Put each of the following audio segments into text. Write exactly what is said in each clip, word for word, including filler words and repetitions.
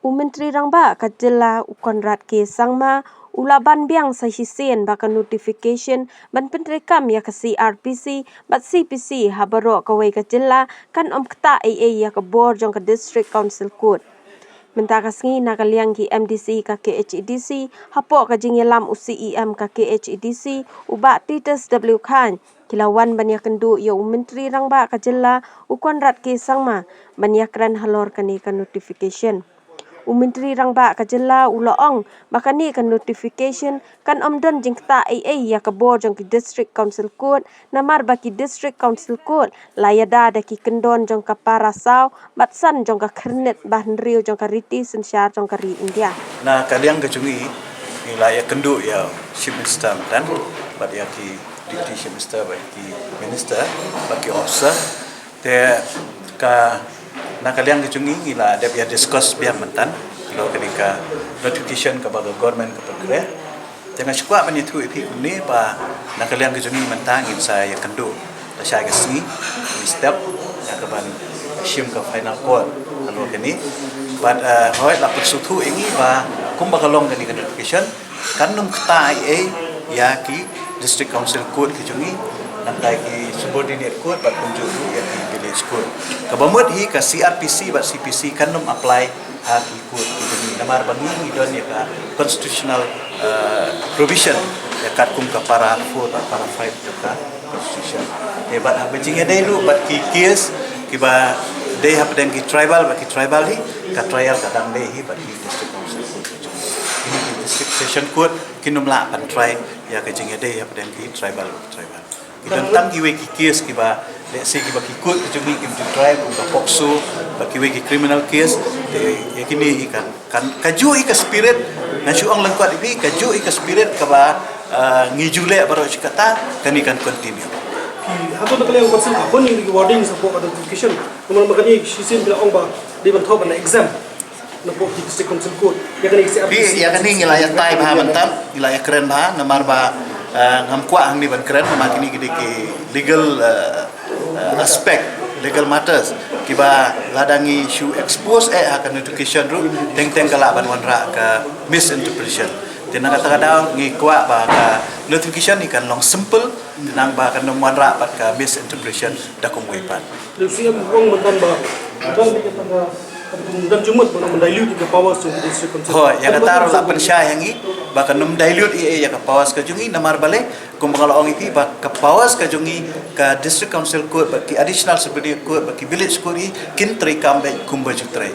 U Myntri Rangbah ka jylla u Conrad K Sangma u la ban biang sa shisien ba ka notification ban pyntreikam ïa ka C R P C bad C P C ha baroh kawei ka jylla kan ym ktah ei ei ïa ka bor jong ka District Council Court. Mynta ka sngi na ka liang ki M D C ka K H A D C hapoh ka jingïalam u C E M ka K H A D C u Bah Titus W Chyne ki la wan ban ïakynduh ïa u Myntri Rangbah ka jylla u Conrad K Sangma ban ïakren halor kane ka notification. U Myntri Rangbah ka jylla u la ong ba kane ka notification kan ym don jingktah ei ei ïa ka bor jong ki District Council Court namar ba ki District Council Court la ïada da ki kyndon jong ka para saw bad san jong ka khyrnit ba hynriew jong ka riti synshar jong ka ri India. Na ka liang ka jong ngi, ngi la ïakynduh ïa u Chief Minister mynta bad ïa ki Deputy Chief Minister bad ki Minister bad ki officer. Te ka, na ka liang ka jong ngi, ngi la dep ïa discuss biang mynta halor kane ka notification kaba ka government ka pynkreh. Te nga sngewkwah ban ïathuh ïa phi kumne ba na ka liang ka jong ngi mynta ngin sa ïakynduh lashai ka sngi, ngi step ïa kaban shim ka final court halor kane. Bad, eh, hooid, la pynsngewthuh ïa ngi ba kumba ka long kane ka notification kan ym ktah ei ei ïa ki District Council Court ki jong ngi, nangta ki subordinate court bad kumjuh ruh ïa ki village court. Kaba mut hi ka C R P C bad C P C kan ym apply ha ki court ki jong ngi namar ba ngi ngi don ïa ka constitutional, eh, provision ïa katkum ka para four bad para five jong ka constitution. Te bad haba jingïadei ruh bad ki case kiba dei hapdeng ki tribal bad ki tribal hi, ka trial ka dang dei hi bad ki District Council Court. Kine ki District Session Court kin ym lah ban try ïa ka jingïadei hapdeng ki tribal bad tribal. Ki don tang kiwei ki case kiba, let's say, kiba ki court ki jong ngi kim ju try, kum ka POCSO bad kiwei ki criminal case. Te ïa kine hi kan, kan, kajuh hi ka spirit, nga shu ong lyngkot ïa phi, kajuh hi ka spirit kaba, ah, ngi ju leh baroh shi katta, kane kan continue. Hato na ka liang u Council ka bun ïa ki wording sa pok ka notification. Namar ma kane shisien phi la ong ba dei ban thoh ban exempt na pok ki District Council Court. Ïa kane ki C R P C. Phi, ïa kane ngi la ïatai bha mynta, ngi la ïakren bha namar ba, eh, ngam kwah hangne ban kren namar kine ki dei ki legal, eh, eh, aspect, legal matters kiba lada ngi shu expose eh ha ka notification ruh teng teng ka lah ban wanrah ka misinterpretation. Te na kata ka daw ngi kwah ba ka notification hi kan long simple, te nang ba kan ym wanrah pat ka misinterpretation da kumwei pat. Lei C M ong mynta ba kan ym don jingmut ban ym dilute ïa ka powers jong ka District Council. Hooid, ïa kata ruh la pynshai ha ngi ba kan ym dilute ei ei ïa ka powers ka jong ngi namar balei, kumba nga la ong ïa phi ba ka powers ka jong ngi, ka District Council Court bad ki Additional Subordinate Court bad ki Village Court hi kin treikam beit kumba ju trei,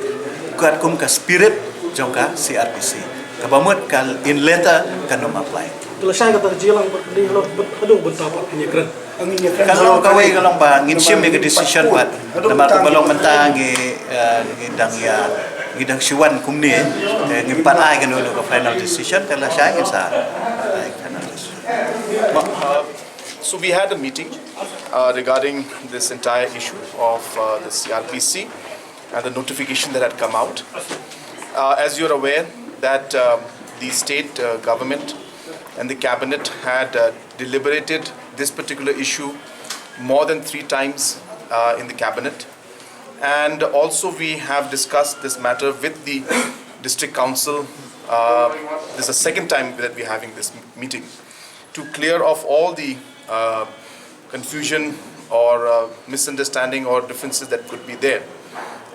katkum ka spirit jong ka C R P C. Kaba mut ka in letter kan ym apply. Te lashai kata ka jingïalang bad kane halor bad haduh bynta pat phin ïakren. Ka long kawei ka long ba ngin shim ïa ka decision pat. Namar kumba long mynta ngi, eh, ngi dang ïa, ngi dang shu wan kumne, eh, ngim pat ai kano kano ka final decision, te lashai ngin sa ai final decision. Uh, so we had a meeting uh, regarding this entire issue of uh, the C R P C and the notification that had come out. Uh, as you're aware, that um, the state uh, government and the cabinet had uh, deliberated this particular issue more than three times uh, in the cabinet. And also, we have discussed this matter with the district council. Uh, this is the second time that we're having this meeting to clear off all the uh, confusion or uh, misunderstanding or differences that could be there.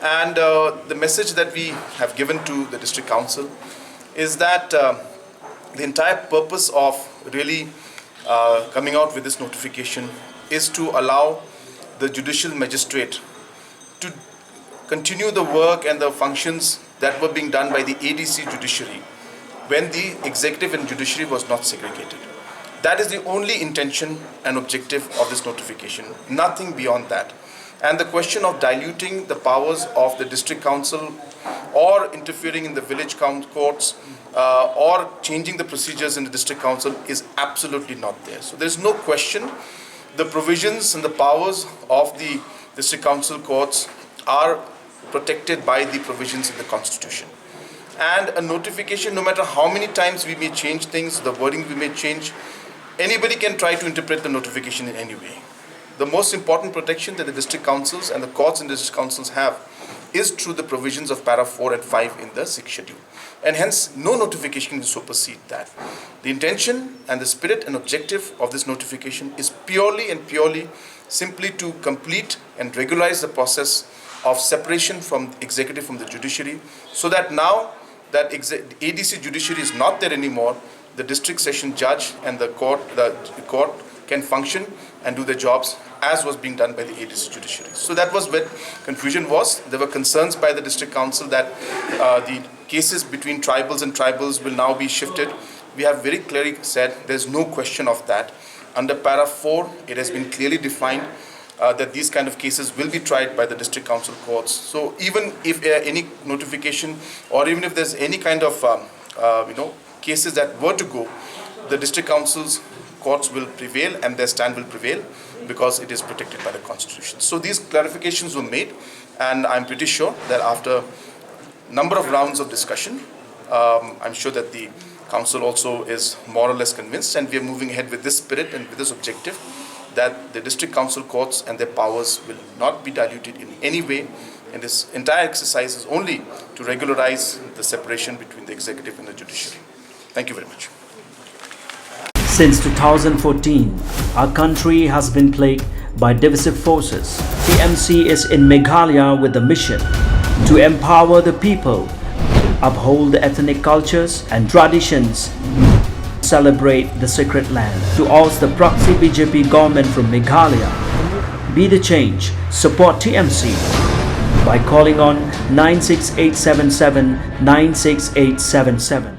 And uh, the message that we have given to the district council is that uh, the entire purpose of really uh, coming out with this notification is to allow the judicial magistrate to continue the work and the functions that were being done by the A D C judiciary when the executive and judiciary was not segregated. That is the only intention and objective of this notification, nothing beyond that. And the question of diluting the powers of the district council or interfering in the village coun- courts uh, or changing the procedures in the district council is absolutely not there. So there is no question. The provisions and the powers of the district council courts are protected by the provisions in the constitution. And a notification, no matter how many times we may change things, the wording we may change, anybody can try to interpret the notification in any way. The most important protection that the district councils and the courts in the district councils have is through the provisions of para four and five in the sixth schedule. And hence, no notification can supersede that. The intention and the spirit and objective of this notification is purely and purely simply to complete and regularize the process of separation from executive from the judiciary, so that now that exe- A D C judiciary is not there anymore, the district session judge and the court, the court can function and do their jobs as was being done by the A D C judiciary. So that was where confusion was. There were concerns by the district council that uh, the cases between tribals and tribals will now be shifted. We have very clearly said there's no question of that. Under para four, it has been clearly defined uh, that these kind of cases will be tried by the district council courts. So even if uh, any notification, or even if there's any kind of um, uh, you know cases that were to go, the district councils courts will prevail and their stand will prevail, because it is protected by the constitution. So these clarifications were made, and I'm pretty sure that after number of rounds of discussion, um, I'm sure that the council also is more or less convinced, and we are moving ahead with this spirit and with this objective, that the district council courts and their powers will not be diluted in any way, and this entire exercise is only to regularize the separation between the executive and the judiciary. Thank you very much. Since two thousand fourteen, our country has been plagued by divisive forces. T M C is in Meghalaya with the mission to empower the people, uphold the ethnic cultures and traditions, celebrate the sacred land. To oust the proxy B J P government from Meghalaya, be the change, support T M C by calling on nine six eight seven seven nine six eight seven seven.